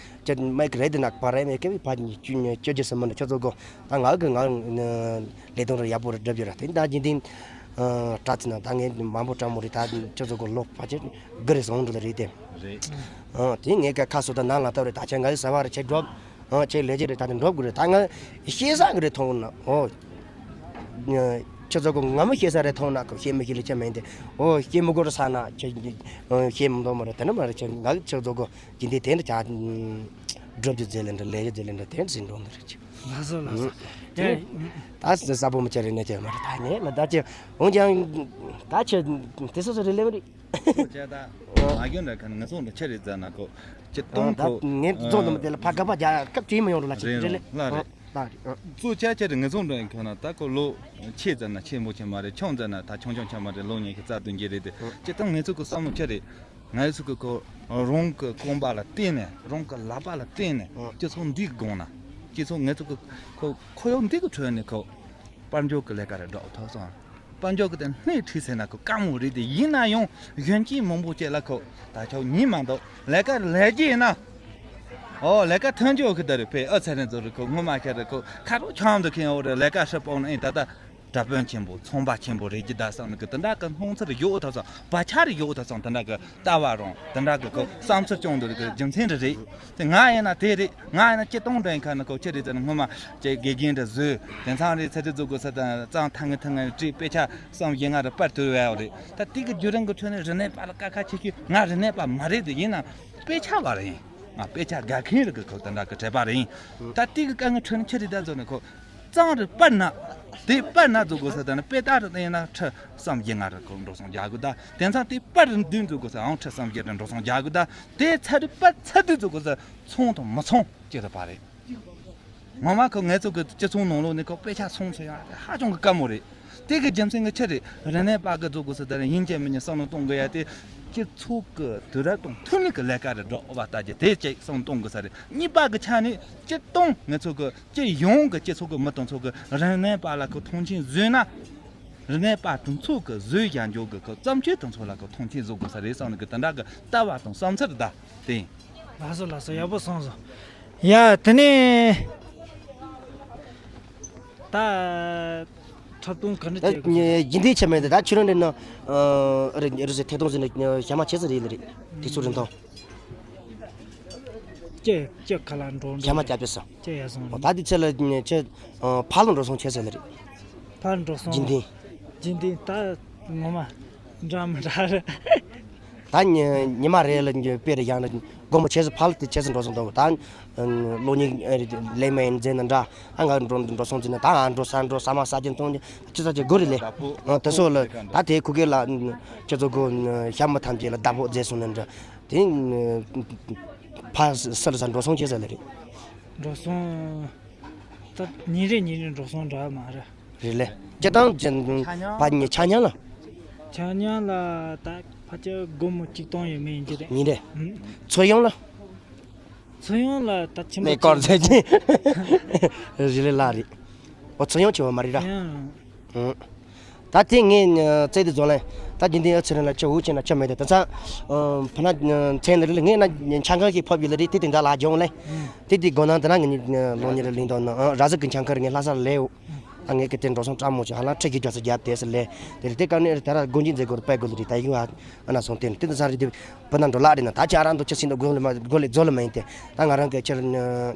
ཁྱོད་མེག་རེད་དེ་ན་པ་རེ་མེ་ཀེ་བི་པ་ཅོ་ཅོ་ཅེ་སི་མ་ན་ཁྱོད་ཚོ་གོ་ད་ང་གི་ང་ལས་དོན་རེ་ཡག་པོ་རེ་སྒྲུབ་རྒྱུ་ར་དེ་ད་ཇི་འདིན་དྲ་ཚེ་ན་ད་ངས་མང་པོ་དྲ་མོ་རེ་ད་ཁྱོད་ཚོ་གོ་ལོག་པ་ཆེ། གི་རེ་སོང་འགྲོ་ལ་རེད་དེ། རེད། ཨ་དེ་ངས་ཀ་ཁ་སོ་ད་ནང་ལ་ལྟ་བ་རེད་ད་ཆ་ང་ཡི་ཟ་བ་རེད་ཆེ་འགྲོ། ཨ་ཆེ་ལས་ཀྱི་རེད་ད་དེ་འགྲོ་དགོས་རེད་ད་ང་ཤེས་ས་གི་རེད་མཐོང་ན་ཨོ། ཁྱེད་ཚོ་གོ་ང་མི་ཤེས་ས་རེད་མཐོང་ན་ཁོ་ཤེས་མི་ཤེས་ལས་ཆེ་མེད་དེ། ཨོ་ཤེས་མི་དགོས་རེད་ས་ན་ཆེ་ཤེས་མི་འདོད་མ་རེད་དེ་ནི་མ་རེད་ཆེ་ང་ཁྱེད་ཚོ་གོ་ཇི་འདི་དེ་འདྲ་ཆ་སྒྲུབ་རྒྱུ་རྫས་ལས་འདྲ་ལས་ཀྱི་རྫས་ལས་འདྲ་དེ་འདྲ་ཟིན་འགྲོ་འདི་རེད་ཆེ། ལགས་སོ་ལགས་སོ། ཨ་ད་ས་ས་པོ་མི་ཆེ་རེད་ནས་ཆེ་མ་རེད་ད་ངས་ལ་ད་ཆེ་འོན་ཀྱང་ད་ཆེ་དེ་སོ་སོ་རེད་ལས་མ་རེད། ཅེ་ད། མ་གྱོན་འདྲ་ཁ་ན་ངེད་ཚོ་འདྲ་ཆེ་རེད་ཟེར་ན་ཁོ། ཅེ་གཏོང་ཁོ། ངས་བཙོང་དུ་མི་དེ་ལ་ཕ་ག་པ་རྒྱ་སྐབས་ཅིག་མི་ཡོང་རུ་ལ་ཅིག་རེད་རེད་ལེ། ལ་རེད། ལ་རེད། གཙོ་ཆ་ཆེ་རེད་ངེད་ཚོ་འདྲ་ཁ་ན་ད་ཁོ་ལོ་ཆེ་ཟེར་ན་ཆེ་མོ་ཆེ་མ་རེད་ཆུང་ཟེར་ན་ད་ཆུང་ཆུང་ཆེ་མ་རེད་ལོ་ཉི་ཤུ་རྩ་བདུན་གྱི་རེད་དེ། ཅེ་གཏོང་ངེད་ཚོ་གི་བསམ་བློ་ཆེ་རེད། ང་ཚོ་གི་ཁོ་རང་གི་རྐང་པ་ལ་བརྟེན་ནས་རང་གི་ལག་པ་ལ་བརྟེན་ནས་སྤྱི་ཚོགས་འདིའི་སྒང་ན་སྤྱི་ཚོགས་ངེད་ཚོ་གི་ཁོ་ཁོར་ཡུག་འདི་གི་ཁྲོད་ནས་ཁོ། དཔལ་འབྱོར་གྱི་ལས་ཀ་རེ་སྒྲུབ་ཐུབ་སོང་། དཔལ་འབྱོར་གྱི་དེ་སྣེ་ཁྲིད་ཟེར་ན་ཁོ་དཀའ་མོ་རེད་དེ་ཡིན་ན་ཡང་གཞོན་སྐྱེས་མང་པོ་ཅིག་ལ་ཁོ་ད་ཆོག་ཉིན་མ་འདུག་ལས་ཀ་ལས་རྒྱུ་ཡིན་ན། ཨོ་ལས་ཀ་ཐོན་རྒྱུ་ཁོ་ད་རེད་པས་ཨ་ཚེ་རིང་ཚོ་རེད་ཁོ་སྔོན་མ་ཁྱེད་རེད་ཁོ་ཁ་རོག་ཆང་དུ་ཁེངས་འོ་རེད་ལས་ཀ་ཧྲི་སྤོང་ན་ཨེ་ད་ལྟ་དྲ་དཔོན་ཆེན་པོ་ཚོང་པ་ཆེན་པོ་རེད་ཀྱི་ད་བསམ་ནི་གི་དེ་འདྲ་གི་སྣང་ཚུལ་ཡོད་ཐུབ་སོང་བར་ཆ་རེ་ཡོད་ཐུབ་སོང་དེ་འདྲ་གི་ལྟ་བ་རང་དེ་འདྲ་གི་ཁོ་བསམ་ཚུལ་སྐྱོང་འདོད་གི་རྒྱུ་མཚན་རེ་རེད། དེ་ང་ཡིན་ན་དེ་རེད། ང་ཡིན་ན་སྤྱི་སྟོང་འདྲ་ཡིན་ཁ་ན་ཁོ་ཆེ་རེད་ཟེར་ན་སྔོན་མ་ཅེ་དགེ་རྒན་འདྲ་བཟོས་དེང་སང་རེད་ཚེ་རིང་རྫོགས་དགོས་ས་དང་གཙང་ཐང་ངེ་ཐང་ངེ་བྲིས་དཔེ་ཆ་བསམ་བཞེས་ང་རེ་པར་དུར་བས་རེད། ད་དེ་གི་བརྒྱུད་རིམ་གི་ཁྲོད་ནས་རིག་གནས་པ་ལ་དཀའ་ཁག་ཆེ་ཤོས་ང་རིག་གནས་པ་མ་རེད་དེ་ཡིན་ན་དཔེ་ཆ་བ་རེད་ཡིན། ང་དཔེ་ཆ་དགའ་མཁན་རེད་གི་ཁོ་དེ་འདྲ་གི་དྲན་པ་རེད་ཡིན། ད་དེ་གི་དཀའ་ངལ་ཁྲོད་ནས་ཆེ་རེད་ད་བཟོ་ནས་ཁོ། གཙང་རུ་པར་ན། དེ་པར་ན་འཛུགས་དགོས་ས་དང་དཔེ་ལྟ་རུ་བལྟས་ན་ཁྲི་བསམ་བཞེས་ང་རུ་ཁོ་འགྲོ་སོང་རྒྱག་དགོས་ད། དེང་སང་དེ་པར་རུ་འདུས་འཛུགས་དགོས་ས་ཨང་ཁྲི་བསམ་བཞེས་རུ་འགྲོ་སོང་རྒྱག་དགོས་ད། དེ་ཚ་རུ་པར་ཚ་འདུས་འཛུགས་དགོས་ས་ཚོང་དང་མི་ཚོང་ཅི་རུ་པ་རེད། ངོ་མ་ཁོ་ངལ་རྩོལ་གི་སྤྱི་ཚོགས་ནང་ལོགས་ནས་ཁོ་དཔེ་ཆ་ཚོང་ཚོ་ཡང་ཧ་ཅང་གི་དཀའ་མོ་རེད། དེ་གི་རྒྱུ་མཚན་གི་ཆི་རེད། རིག་གནས་པ་གི་འཛུགས་དགོས་ས་དང་ཡིན་གཅིག་མིན་གཉིས་བསམ་བློ་གཏོང་དགོས་ཡ་དེ་སྤྱི་ཚོགས་གི་དུས་རབས་དང་མཐུན་ནས་གི་ལས་ཀ་རེ་སྒྲུབ་པ་ལྟ་རྒྱུ་དེ་གཅིག་བསམ་བློ་གཏོང་དགོས་ས་རེད། གཉིས་པ་གི་ཆ་ནས་སྤྱི་སྟོང་ངལ་རྩོལ་གི་སྤྱི་ཡོངས་ཀྱི་སྤྱི་ཚོགས་ཀྱི་མི་དང་ཚོ་གི་རིག་གནས་པ་ལ་ཁོ་མཐོང་ཆེན་བཟོས་ན། རིག་གནས་པ་དང་ཚོ་གི་བཟོས་བཞག་འཇོག་གི་ཁོ་བརྩམས་ཆོས་དང་ཚོ་ལ་ཁོ་མཐོང་ཆེན་བཟོ་དགོས་ས་རེད་བསམ་ནས་གི་དེ་འདྲ་གི་ལྟ་བ་དང་བསམ་ཚུལ་ད་དེ་ཡིན། ལགས་སོ་ལགས་སོ་ཡག་པོ་གསུངས་སོང་། ཡ་དེ་ནས་ད་འཁྲབ་སྟོན་ག་འདྲ་བྱེད་དགོས། རྒྱུན་ལྡན་ཆེ་མེད་དེ་ད་ཁྱོད་རང་འདྲ་ན་རེ་རེ་ཟེར་ཐད་གཏོང་ཟེར་ན་ཞྭ་མ་ཆེ་ས་རེད་ལ་རེད་དེ་ཚོ་རིན་ཐང་། ཅེ་ཅེ་ཁ་ལ་འགྲོ་འགྲོ། ཞྭ་མ་རྒྱབ་པས་སོ། ཅེ་ཡ་སོང་། ད་དེ་ཚེ་ལ་ཆེ་ཕ་ལ་འགྲོ་སོང་ཆེ་ས་ལ་རེད། ཕར་འགྲོ་སོང་། རྒྱུན་ལྡན། རྒྱུན་ལྡན་ད་ངོ་མ་འདྲ་མི་འདྲ་རེད། ད་ཉི་ཉི་མ་རེ་ལ་དཔེ་རེ་ཡང་ན་དགོང་མོ་ཆེ་ས་ཕ་ལ་དེ་ཆེ་ས་འགྲོ་སོང་འདུག་ད་ལོ་གཉིས་ལས་མ་ཡིན་མཛད་ན་འདྲ། ཨ་ང་འགྲོ་འགྲོ་སོང་ཟེར་ན་ད་ང་འགྲོ་ས་འགྲོ་ས་མ་ས་ཅན་གཏོང་ཅི་ས་ཅི་དགོས་རེད་ལེ། ཨ་དེ་སོགས་ལ་ད་དེ་ཁུ་ཁེ་ལ་ཁྱེད་ཚོ་གོ་ཞྭ་མོ་ཐམས་ཅད་ལ་བདག་པོ་མཛད་སོང་ན་འདྲ། དེ་ཕ་ས་ལ་ས་འགྲོ་སོང་ཆེ་ས་ལ་རེད། འགྲོ་སོང་། ད་ཉིན་རེ་ཉིན་རེ་འགྲོ་སོང་འདྲ་མ་རེད། རེད་ལེ། སྤྱི་བཏང་ཕ་ཉི་ཆ་མཉམ་ལ། ཆ་མཉམ་ལ་ད་ཕལ་ཆེར་སྒོར་མོ་གཅིག་སྟོང་ཡོད་མེད་ཡིན་གྱི་རེད། ཉིན་རེ། ཚོ་ཡོང་ལ། ཚོ་ཡོང་ལ་ད་ཆེན་པོ་ལས་ཀར་ཚེ་ཅི། རི་ལི་ལ་རི། ཨོ་ཚོ་ཡོང་ཆེ་བ་མ་རི་ར། ཚོ་ཡོང་། ད་དེ་ངས་རྩེ་དེ་རྫོང་ལ་ད་རྒྱུན་ལྡན་ཨ་ཚེ་རིང་ལ་ཆ་འུ་ཆེ་ན་ཆ་མེད་དེ་ད་ཚ། ཕ་ན་མཚན་ལ་རི་ལ་ངས་ན་ཆང་ཁང་ཞིག་ཕབ་ཡོད་ལ་རི་དེ་དེ་འདྲ་ལ་སྦྱོང་ལེ། དེ་དེ་སྒོ་ནང་དེ་ན་ངས་ལོ་ཉེ་ར་ལིང་དོ་ན་ར་ཟི་གི་ཆང་ཁང་རི་ངས་ལྷ་ས་ལ་ལེའོ། ད་ངས་ཀྱི་དེ་འགྲོ་སོང་སྤྲ་མོ་ཅིག་ཧ་ལམ་ཁྲི་བཞི་བརྒྱ་ཙམ་བརྒྱབ་དེ་ཟེར་ལས། དེ་ལས་དེ་ག་ནས་ད་ར་སྒོ་འབྱེད་མཛད་དགོས་རེད། པའི་དགོས་རེད། ད་ཡིན་ཨ་ན་སོང་དེ་ནས་དེ་ད་ས་རེད། དེ་བུ་ན་འགྲོ་ལག་རེད་ན། ད་ཁྱེད་རང་ཚོ་ཁྱེད་སྲིད་འདུག་དགོས་ལ་མ་དགོས་ལ་རྫོགས་ལ་མ་ཡིན་ཏེ། ད་ང་རང་གི་ཁྱེད་སྤྱིར་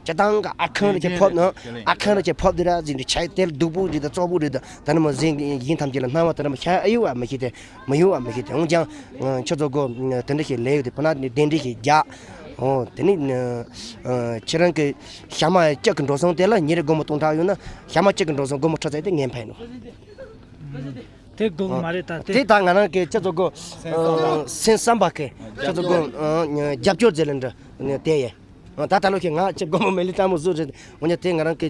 བཏང་གི་ཨ་ཁང་རེ་ཁྱེད་ཕོབ་ན། ཨ་ཁང་རེ་ཁྱེད་ཕོབ་དེ་ར་ཟིན་དེ་ཆ་དེ་ལ་སྡུག་པོ་རེད། ད་བཙོག་པོ་རེད། ད་ད་ནི་མ་ཟིན་ཡིན་ཐམས་ཅད་ལ་སྣང་བ་ད་ནི་མ་ཤ་ཨ་ཡོད་ཨ་མི་ཤེས་ཏེ། མ་ཡོང་བ་མི་ཤེས་ཏེ། འོན་ཀྱང་ཁྱེད་ཚོ་གོ་དེ་འདྲ་ཞིག་ལས་ཡོད་དེ་ཕ་ན་ནི་གདན་འདྲེན་ཞིག་རྒྱག་འོ་དེ་ནི་ཁྱེད་རང་གི་ཞག་མ་གཅིག་གི་འགྲོ་སོང་དེ་ལ་ཉིན་རེ་སྒོར་མོ་སྟོང་ཕྲག་ཡོད་ན། ཞག་མ་གཅིག་གི་འགྲོ་སོང་སྒོར་མོ་ཁྲི་ཙམ་དེ་ངས་ཕན་ནོ། དེ་དགོས་མ་རེད་ད་དེ། དེ་ད་ང་རང་གི་ཁྱེད་ཚོ་གོ་སེམས་བསམ་པ་གི་ཁྱེད་ཚོ་གོ་རྒྱབ་སྐྱོར་ཟེར་ལེ་འདྲ་དེ་ཡེ། ད་ད་ལོ་ཁྱེད་ང་ཁྱེད་སྒོར་མོ་མེ་ལི་ཏྲ་མོ་བཟོ་རེད། འོ་ཉ་དེ་ང་རང་གི་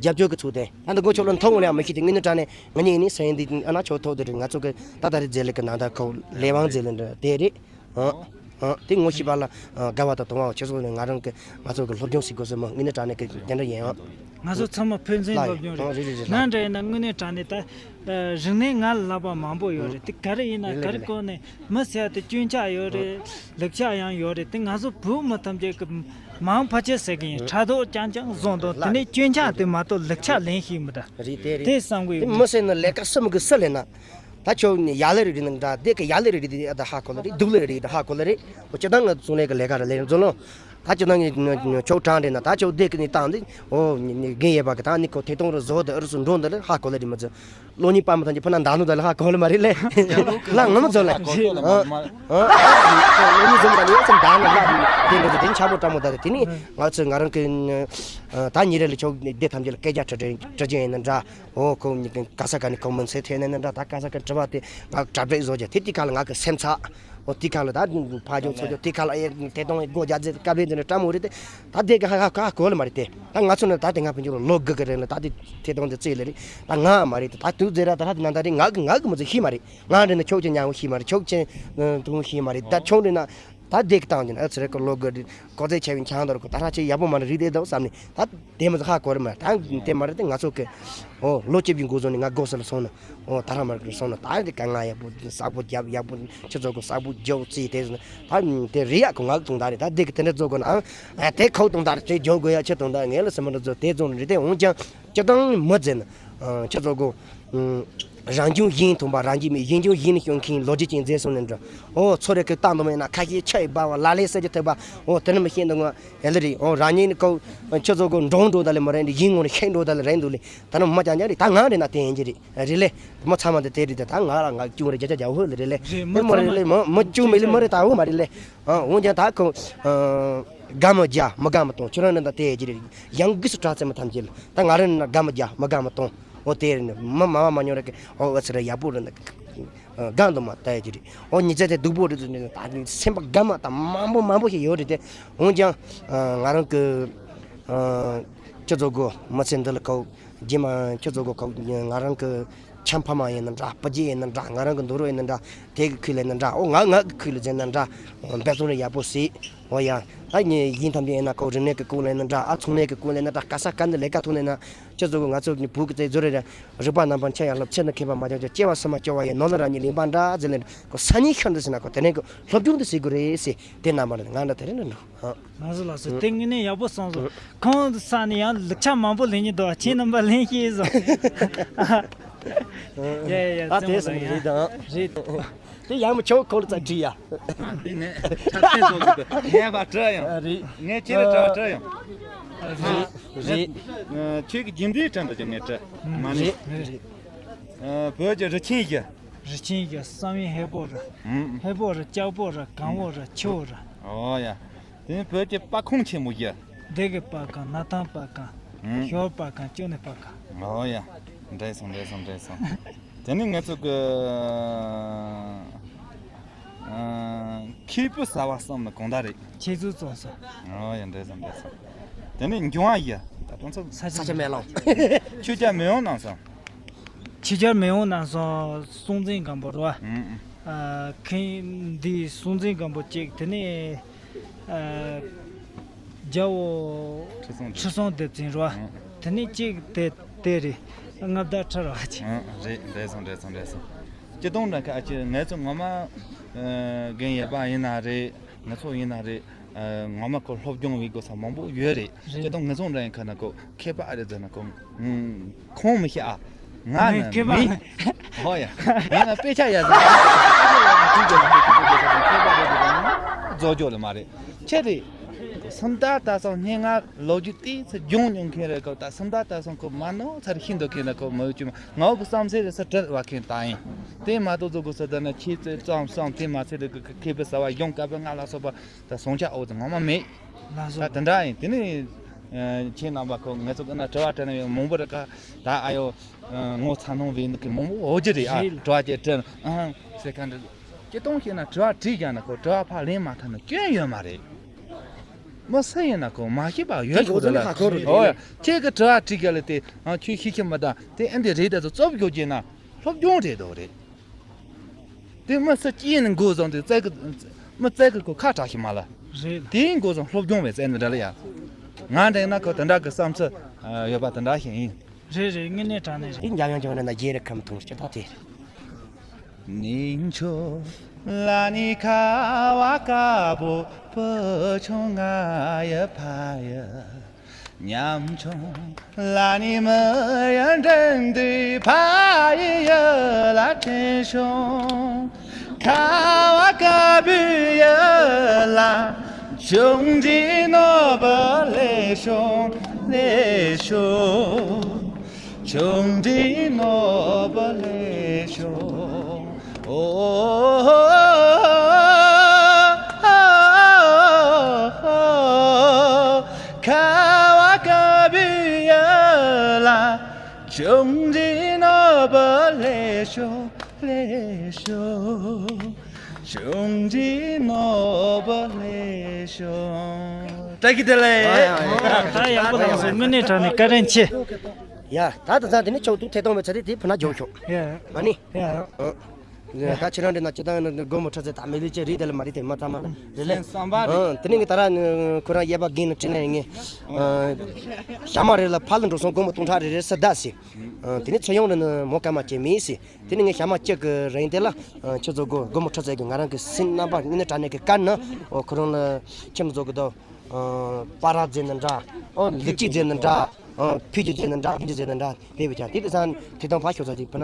རྒྱབ་སྐྱོར་གྱི་ཚུལ་དེ། ཨ་ནི་དགོས་ཆོག་ལ་མཐོང་ངོ་ལ་ཡང་མི་ཤེས་ཏེ། དངོས་གནས་དྲང་གནས་ང་གཉིས་ནི་སེམས་འདི་ཨ་ན་ཆོག་ཐོག་དེ་རེད། ང་ཚོ་གི་ད་ད་རེས་རྫས་ལས་ཀྱི་ནང་ད་ཁོ་ལས་དབང་རྫས་ལས་འདྲ་དེ་རེད། ཨ་ཨ་དེ་ངོ་ཤེས་པ་ལ་དགའ་བ་དང་དུང་བ་ཁྱེད་ཚོ་ནི་ང་རང་གི་ང་ཚོ་གི་སློབ་སྦྱོང་ཞིག་དགོས་སེ་མོ། དངོས་གནས་དྲང་གནས་ཀྱི་དེ་འདྲ་ཡིན། ཨ་ང་ཚོ་ཚང་མ་ཕན་ཚུན་ལ་སློབ་སྦྱོང་ཡིན། རེད། རེད། རེད། རེད། ང་འདྲ་ཡིན་ན་དངོས་གནས་དྲང་གནས་ད་རིག་གནས་ང་ལ་བསླབ་པ་མང་པོ་ཡོད་རེད། དེ་ག་རེ་ཡིན་ན་ག་རེ་སྐོར་ནས་མི་ཟེར་ཡ་དེ་སྐྱོན་ཆ་ཡོད་རེད། ལེགས་ཆ་ཡང་ཡོད་རེད། དེ་ང་ཚོ་བོད་མི་ཐམས་ཅད་ཀྱི་མང་ཕལ་ཆེར་ཟེར་གི་ཡིན། ཕྲག་དོག་རྐྱང་རྐྱང་བཟོ་འདུག་དེ་ནས་སྐྱོན་ཆ་དེ་མ་གཏོགས་ལེགས་ཆ་ལེན་ཤེས་མི་འདུག་རེད། དེ་རེད། དེ་བསམ་གི་ཡོད། དེ་མི་ཟེར་ན་ལས་ཀ་སུ་མི་གི་སུ་ལས་ན། ད་ཁྱོད་ནི་ཡར་ལས་རེད་ན་འདྲ། དེ་གི་ཡར་ལས་རེད་དེ་ཨ་ད་ཧ་གོ་ལ་རེད། སྡུག་ལས་རེད་ད་ཧ་གོ་ལ་རེད། འོ་སྤྱིར་བཏང་ང་ཚོ་ལས་ཀ་ལས་ཀ་ར་ལས་ར་ཚོ་ལོ། ད་སྤྱིར་བཏང་ངས་ཁྱོད་དྲང་རེད་ན། ད་ཁྱོད་དེ་གི་ནི་བཏང་དེ་འོ་རྒན་ཡས་པ་གི་ད་ནི་ཁོ་ཐད་གཏོང་རུ་བཟོ་དེ་ཨུ་རུ་སུ་འགྲོ་འདི་ལ་ཧ་གོ་ལ་རེད། མ་ཚོ་ལོ་གཉིས་པ་མ་ཐམས་ཅད་ཕ་ན་འདང་ནོ་ད་ལ་ཧ་གོ་ལ་མ་རེད་ལས། ལ་ང་མ་ཚོ་ལ་ལོ་གཉིས་འཛོམས་ད་ནི་ཡོད་ཚད་འདང་ནོ་ལ་དེ་འགྲོ་དེ་དེ་ཆ་པོ་ཀྲ་མོ་ད་རེད། དེ་ནི་ང་ཚོ་ང་རང་གི་ད་ཉིན་རེ་ལ་ཁྱོད་དེ་ཐམས་ཅད་ལ་སྐད་ཆ་དྲི་དྲི་རྒྱུ་ཡིན་ན་འདྲ། ཨོ་ཁོ་གཉིས་ཀ་ག་ས་ག་ནས་ཁོ་མི་ཚེ་ཐོན་ནས་ན་འདྲ། ད་ག་ས་ག་དྲི་བ་དེ་ང་གྲ་སྒྲིག་བཟོ་རྒྱུ་དེ་དེ་ག་ལ་ང་གི་སེམས་ཚ། ཨོ་དེ་ག་ལ་ད་ཕ་ཇོ་ཚོ་ཇོ་དེ་ག་ལ་ཨེ་ཐད་གཏོང་སྒོ་རྒྱག་རྫས་སྐབས་རེ་འདི་འདྲ་ཀྲ་མོ་རེད་དེ། ད་དེ་ག་ཧ་ཧ་ཧ་གོ་ལ་མ་རེད་དེ། ད་ང་ཚོ་ནི་ད་དེ་ང་ཕན་ཆོད་ལོ་དགུ་གི་རིང་ལ་ད་དེ་ཐད་གཏོང་དེ་རྩིས་ལ་རེད། ད་ང་མ་རེད་དེ། ད་དུས་ཚོད་ར་ད་ཧ་དེ་ན་ད་རེད། ང་གི་ང་གི་མི་ཚེ་ཤེས་མ་རེད། ང་རེད་ན་ཁྱོད་ཀྱི་ཉང་ཤེས་མ་རེད། ཁྱོད་ཀྱི་དུང་ཤེས་མ་རེད། ད་ཁྱོད་རེད་ན། ད་དེ་གི་བཏང་གི་ན་ཨ་ཚེ་རེ་ཀོ་ལོ་གི་ཀོ་ཚེ་ཆེ་བའི་ཆང་དོར་གོ་ད་ར་ཆེ་ཡག་པོ་མ་རེད་དེ་དོ་བསམ་ནས། ད་དེ་མ་ཚོ་ཧ་གོ་རེ་མ་ད་དེ་མ་རེད་དེ། ང་ཚོ་གི་ཨོ་ལོ་བཅུ་བཞི་འགོ་བཟུང་ནས་ང་སྒོ་སུ་ལ་སོང་ན། ཨོ་ད་ར་མ་རེད་སོང་ན་ད་དེ་ག་ང་ཡག་པོ་ས་པོ་རྒྱབ་ཡག་པོ་ཁྱི་ཚོ་གི་ས་པོ་རྒྱབ་རྩིས་དེ་ཟེར་ན་ད་དེ་རེད་ཡག་གི་ང་གི་དུང་ད་རེད། ད་དེ་གི་དེ་འདྲ་ཚོ་གོ་ན་ཨ་དེ་ཁོ་དུང་ད་རེད་ཅེས་རྒྱབ་དགོས་ཡག་ཁྱི་དུང་ད་ངས་ལ་སེམས་མ་འདྲ་ཚོ་དེ་ཚོ་རེད་དེ། འོན་ཀྱང་སྤྱིར་བཏང་མི་ཟེར་ན་ཁྱི་ཚོ་གི་རང་བྱུང་ཡིན་མཐོང་པ་རང་བྱུང་མེད། ཡིན་བྱུང་ཡིན་ནི་བྱུང་མཁན་ལོ་རྒྱུས་ཅན་མཛད་སོང་ནས་འདྲ། ཨོ་ཚོ་རེ་ཁེ་བཏང་དུ་མེད་ན་ཁ་ཤས་ཆ་ཡི་སྦ་བ་ལ་ལས་ཟེར་གྱི་ཐུབ་པ། ཨོ་དེ་ནི་མི་ཤེས་འདུག་ང་ཨེ་ལེ་རེད། ཨོ་རང་ཉིད་ནི་ཁོ་ཁྱོད་ཚོ་གོ་འགྲོ་འགྲོ་ད་ལེ་མ་རེད་འདི་ཡིན་ངོ་ནི་ཤེས་འགྲོ་ད་ལེ་རེད་འདུག་ལེ། ད་ནི་མ་ཅང་ཅང་རེད། ད་ང་རེད་ན་དེ་ཡིན་གྱི་རེད་རེད་ལེ། མི་ཚང་མ་འདི་དེ་རེད། ད་ད་ང་ལ་ང་ཅུང་རེ་རྒྱ་ཆ་རྒྱ་ཧོ་ལེ་རེད་ལེ། རེད་མི་མི་ཚང་མ་རེད་ལེ། མི་མི་ཅུང་མེད་ལེ་མི་རེད་ད་ཧོ་མ་རེད་ལེ། ཨ་འོན་ཀྱང་ད་ཁོ་དགའ་མི་རྒྱ་མི་དགའ་མི་གཏོང་ཁྱོད་རང་རེད་ན་དེ་ཡིན་གྱི་རེད། ཡང་སྒོས་སུ་དྲག་ཚད་མི་ཐམས་ཅད་ལ་ད་ང་རང་ནི་དགའ་མི་རྒྱ་མི་དགའ་མི་གཏོང་། འོ་དེ་རེད་ནི་མི་མ་བ་མ་ཉོ་རེ་གི་ཨོ་ཨ་ཚེ་རེ་ཡག་པོ་རེད་ནི། དགའ་འདུག་མ་ལྟ་ཡ་ཅི་རེད། ཨོ་ཉི་ཚེ་དེ་སྡུག་པོ་རེད་ཟེར་ནས་ད་ནི་སེམས་པ་དགའ་མ་ད་མང་པོ་མང་པོ་ཞིག་ཡོད་རེད་དེ། འོན་ཀྱང་ང་རང་གི་ཁྱེད་ཚོ་གོ་མི་ཚེ་འདི་ལ་ཁོ་རྗེས་མ་ཁྱེད་ཚོ་གོ་ཁོ་ང་རང་གི་ཆམ་ཕ་མ་ཡིན་ན་འདྲ། སྤུ་རྒྱལ་ཡིན་ན་འདྲ། ང་རང་གི་འདུག་རོགས་ཡིན་ན་འདྲ། དེ་གི་ཁུལ་ལ་ཡིན་ན་འདྲ། ཨོ་ང་ང་གི་ཁུལ་ལ་ཟེར་ན་འདྲ། འབད་བརྩོན་རེ་ཡག་པོ་བྱེད། ཨོ་ཡ། ད་ངས་ཡིན་ཐམས་ཅད་ཡིན་ན་ཁོ་རིག་གནས་ཀྱི་སྐོར་ལ་ཡིན་ན་འདྲ། ཨ་ཚོང་ལས་ཀྱི་སྐོར་ལ་ཡིན་ན་འདྲ། ག་ས་ག་ནས་ལས་ཀ་ཐོག་ནས་ན། ཁྱེད་ཚོ་གི་ང་ཚོ་གི་བུ་གི་ཚེ་ཟུར་རེ་རེ་རིག་པ་རྣམ་པར་འཆར་ཡང་སློབ་ཆེ་ན་མཁས་པ་མ་བྱང་ཆུབ་སྐྱེ་བ་སུ་མ་སྐྱེ་བ་ཡི་ནོར་ལ་རང་ཉིད་ལེན་པ་འདྲ་ཟེར་ལེ་ཁོ་ས་ཉིན་ཤོར་འདི་ཟེར་ན་ཁོ་དེ་ནས་ཁོ་སློབ་སྦྱོང་འདི་བྱེད་དགོས་རེད་ཟེར་དེ་རྣམ་པ་ང་འདྲ་དེ་རེད་འདྲ་འདུག་ཨ། ལགས་སོ་ལགས་སོ། དེ་དངོས་གནས་ཡག་པོ་གསུངས་སོང་། ཁོང་ས་ནས་ཡང་ལེགས་ཆ་མང་པོ་ལེན་གྱི་འདུག་ཁྱེད་རྣམ་པ་ལེན་ཤེས་སོང་། ཡ་ཡ་ཡ། ད་དེ་བརྩེ་བ་སོང་རེད་དང་། རེད། དེ་ཡང་མི་ཆོག་ཁོ་ལ་ཙག་བྲིས་ཡ། འདི་ནས་ཁྲབ་ཆེན་བཟོ་གི་འདུག་ངས་ཕར་སྤྲད་ཡང་། རེད། ངས་ཁྱེད་ལ་སྤྲད་སྤྲད་ཡང་། རེད་རེད། ཁྱེད་ཀྱི་རྒྱུན་འདི་སྤྲད་འདུག་ཅེས་ངས་སྤྲད་མ་ནི། རེད་རེད། བོད་ཀྱི་རི་ཆེན་བཞི། རི་ཆེན་བཞི་བསམ་ཡས་ཧས་པོ་ར། ཧས་པོ་ར། ལྕགས་པོ་ར། གང་བོ་ར། ཆུ་བོ་ར། ཨོ་ཡ། དེ་ནས་བོད་ཀྱི་དཔའ་ཁོང་ཆེན་མོ་བཞི། སྡེ་དགེ་དཔའ་ཁང་། སྣར་ཐང་དཔའ་ཁང་། ཞོལ་དཔའ་ཁང་། ཅོ་ནེ་དཔའ་ཁང་། ཨོ་ཡ། འགྲིག་སོང་འགྲིག་སོང་འགྲིག་སོང་། དེ་ནས་ང་ཚོ་གི་ཨ་ཁེ་པོ་ཟ་བ་གསུམ་ནི་གང་དག་རེད། ཁྱེད་ཚོས་བཙོང་སོང་། ཨོ་ཡ། འགྲིག་སོང་འགྲིག་སོང་། དེ་ནས་འབྱུང་བ་བཞི། ད་དུང་ཚོ་ས་ཆ་མེ་ལོང་། ཆོས་རྒྱལ་མེས་དབོན་རྣམ་གསུམ། ཆོས་རྒྱལ་མེས་དབོན་རྣམ་གསུམ་སྲོང་བཙན་སྒམ་པོ་རེད་བ། ཨ་ཁེངས་འདི་སྲོང་བཙན་སྒམ་པོ་གཅིག་དེ་ནས། ཨ་རྒྱལ་བོ་ཁྲི་སྲོང་ཁྲི་སྲོང་ལྡེ་བཙན་རེད་བ། དེ་ནས་གཅིག་དེ་དེ་རེད། མངའ་བདག་ཁྲི་རལ་པ་ཅན། རེད། འགྲིག་སོང་འགྲིག་སོང་འགྲིག་སོང་། སྤྱིར་བཏང་འདྲ་ཁ་ཅིག་ང་ཚོ་ངོ་མ་རྒན་ཡོད་པ་ཡིན་ན་རེད། ང་ཚོ་ཡིན་ན་རེད། ངོ་མ་ཁོ་སློབ་སྦྱོང་བྱེད་དགོས་ས་མང་པོ་ཡོད་རེད། རེད། ཁྱེད་དང་ངེད་ཚང་འདྲ་ཡིན་ཁ་ན་ཁོ་མཁས་པ་ཨ་རེད་ཟེར་ན་ཁོ་ཁོང་མི་ཤེས་ཨ། ང་ནི་མཁས་པ་མི། ཧོ་ཡ། ང་ན་དཔེ་ཆ་ཡ་ཟེར། རྫོགས་རྒྱུ་ལ་མ་རེད། ཁྱེད་རེད། སུམ་རྟགས་དག་སང་སྙན་ངག་ལོ་རྒྱུས་ཏོག་ཙམ་སྦྱོང་མྱོང་མཁན་རེད་ཁོ། ད་སུམ་རྟགས་དག་སང་ཁོ་མ་ནོར་ཚར་ཤིན་ཏུ་མཁན་ན་ཁོ་མ་ཡོད་ཅུ་མ་ང་འོ་གི་བསམ་ཚེ་རེ་ས་བྲལ་བ་མཁན་ད་ཡིན། དེ་མ་གཏོགས་རྫོགས་དགོས་ས་ད་ན་ཁྱེད་ཚོས་བསམ་བསམ་དེ་མ་ཚད་རེ་གི་མཁས་པའི་ས་བ་ཡོང་དཀའ་བའི་ང་ལ་སོགས་པ། ད་བཟང་ཆ་འོ་ཙམ་ངོ་མ་མེད། ལགས་སོ། ད་དེ་འདྲ་ཡིན། དེ་ནི་ཁྱེད་རྣམ་པ་ཁོ་ངེད་ཚོ་ཀུན་ན་དྲི་བ་དྲི་ན་ཡང་མང་པོ་རེད་ཀ། ད་ཨ་ཡོ་ངོ་ཚ་ནང་བའི་འདུག་གི་མང་པོ་འོ་ཅི་རེད་ཨ། རེད། དྲི་བ་ཅིག་དྲི་ཨང་ཟེར་ག་འདྲ། སྤྱིར་བཏང་བཤད་ན་དྲི་བ་དྲིས་ཀྱང་ན་ཁོ་དྲི་བ་ཕར་ལན་མ་ཐོན་ན་སྐྱོན་ཡོད་མ་རེད། མི་སུ་ཡིན་ན་ཁོ་མ་ཤེས་པ་ཡོད་ཆོག་རེད་ལ། ཁོ་ཚོ་ནི་ཧ་གོ་རེད། ཨོ་ཡ། ཁྱེད་ཀྱི་དྲི་བ་དྲིས་ཀྱང་ལ་དེ་ཨང་ཁྱོད་ཤེས་ཤེས་མི་ད་དེ་ཨེ་འདི་རེད་ད་ཚོ་རྩོབ་རྒྱུ་བྱས་ན། སློབ་སྦྱོང་རེད་དོ་རེད། དེ་མི་སུ་སྐྱེས་ནས་འགོ་བཟུང་དེ་བཙལ་གི། མི་བཙལ་གི་ཁོ་ཁ་གྲག་ཤི་མ་ལ། རེད། དེའི་འགོ་བཟུང་སློབ་སྦྱོང་བའི་བཙལ་ནི་འདྲ་ལ་ཡ། ང་འདྲ་ན་ཁོ་དེ་འདྲ་གི་བསམ་ཚུལ་ཡོད་པ་དེ་འདྲ་ཞིག་ཡིན། རེད་རེད། དངོས་གནས་དྲང་གནས་རེད། འདི་འཇམ་དབྱངས་ཀྱི་ངོས་ནས་རྒྱན་རེ་ཁམས་ཐུང་སྤྱི་ཐོག་དེ། ཉམ་ཆུང་ལ་ནི་མི་ཡང་འདྲེན་དུས་ཕ་ཡི་ཡུལ་ལ་དྲན་བྱུང་། ཁ་བ་དཀར་པོའི་ཡུལ་ལ་ཆུང་འདྲིས་ནོར་བུ་ལེགས་བྱུང་ལེགས་བྱུང་། ཆུང་འདྲིས་ནོར་བུ་ལེགས་བྱུང་། ཁ་བ་དཀར་པོའི་ཡུལ་ལ་ཆུང་འདྲིས་ནོར་བུ་ལེགས་བྱུང་ལེགས་བྱུང་། ཆུང་འདྲིས་ནོར་བུ་ལེགས་བྱུང་། བཀྲ་ཤིས་བདེ་ལེགས། ད་ཡག་པོ་བཏང་སོང་། དངོས་གནས་དྲང་གནས་བཀའ་དྲིན་ཆེ། ཡ། ད་དེང་སང་དེ་ནི་ཆོག་འདུག་ཐད་གཏོང་བའི་ཚེ་དེ་དེ་བུ་ན་འཇོག་ཤོག་ཡ། ཨ་ནི། ཡ། ཨ། ད་ཁྱེད་རང་འདྲི་ན་སྤྱིར་བཏང་ནི་སྒོར་མོ་ཁྲི་ཚོ་དང་མི་ལུས་ཅན་རིགས་དེ་ལ་མ་རིགས་དེ་མ་ཚང་མ་རེད་ལེ། བསམ་པ་རེད། ཨ། དེ་ནི་ངས་ད་ར་ཁོ་རང་གཡས་པ་རྒན་ལ་དྲིས་ན་ཡིན་ངེས། ཨ། ཞག་མ་རེ་ལ་ཕར་ལ་འགྲོ་སོང་སྒོར་མོ་སྟོང་ཕྲག་རེ་རེ་ས་བདག་སི། ཨ། དེ་ནི་ཚོ་ཡོང་རེ་ནི་མོ་སྐར་མ་བཅད་མི་སི། དེ་ནི་ངས་ཞག་མ་གཅིག་གི་རིང་དེ་ལ། ཨ། ཁྱེད་ཚོ་སྒོར་སྒོར་མོ་ཁྲི་ཚོ་གི་ང་རང་གི་སེམས་རྣམ་པ་དངོས་གནས་དྲང་གནས་ཀྱི་དཀར་ནི། ཨོ་ཁོ་རང་ལ་ཁྱིམ་བཟོ་གི་དོ། ཨ། པ་ར་རྫས་ནི་འདྲ། ཨོ་ལི་ཅི་རྫས་ནི་འདྲ། ཨ། ཕུད་ཀྱི་རྫས་ནི་འདྲ། ཕུད་ཀྱི་རྫས་ནི་འདྲ་དེ་བས་ཀྱང་དེ་དེ་སང་དེ་དང་ཕ་ཤོག་ཚ་དེ་བུ་ན།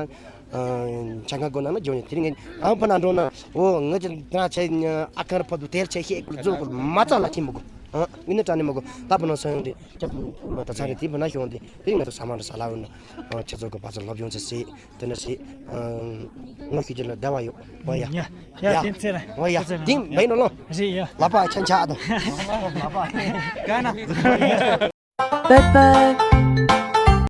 ཆ་ག་གོ་ན་ན་འཇོག་ནས་དེ་རིང་ཨང་བུ་ན་འགྲོ་ན། འོ་ངས་ཀྱི་ད་ཆ་ཨ་ཁར་ཕ་དུ་དེར་ཆ་ཤེས་ཀུ་རྫོགས་ཀུ་མ་རྩ་ལ་ཁྱིམ་མི་དགོས། ཨ། ངས་ནི་དྲ་ནི་མི་དགོས། ད་བུ་ན་སོང་ཡོང་དེ་ཁྱབ་ད་ཚ་རེ་དེ་བུ་ན་ཤོང་དེ་དེ་ང་ཚོ་ས་མ་འདྲ་ས་ལ་འོ་ན། ཁྱེད་ཚོ་གི་བ་ཚོ་སློབ་སྦྱོང་ཚེ་སྲིད་དེ་ན་སྲིད། ངོ་ཤེས་ཀྱི་ལ་བདེ་བ་ཡོད། འོ་ཡ། ཡ་ཡ། དེ་ཚེ་ར། འོ་ཡ། དེ་བས་ནོ་ལོ། རེད་ཡ། ལ་པ་ཆ་ཆ་དང་། ལ་པ། ག་ན། Bye bye.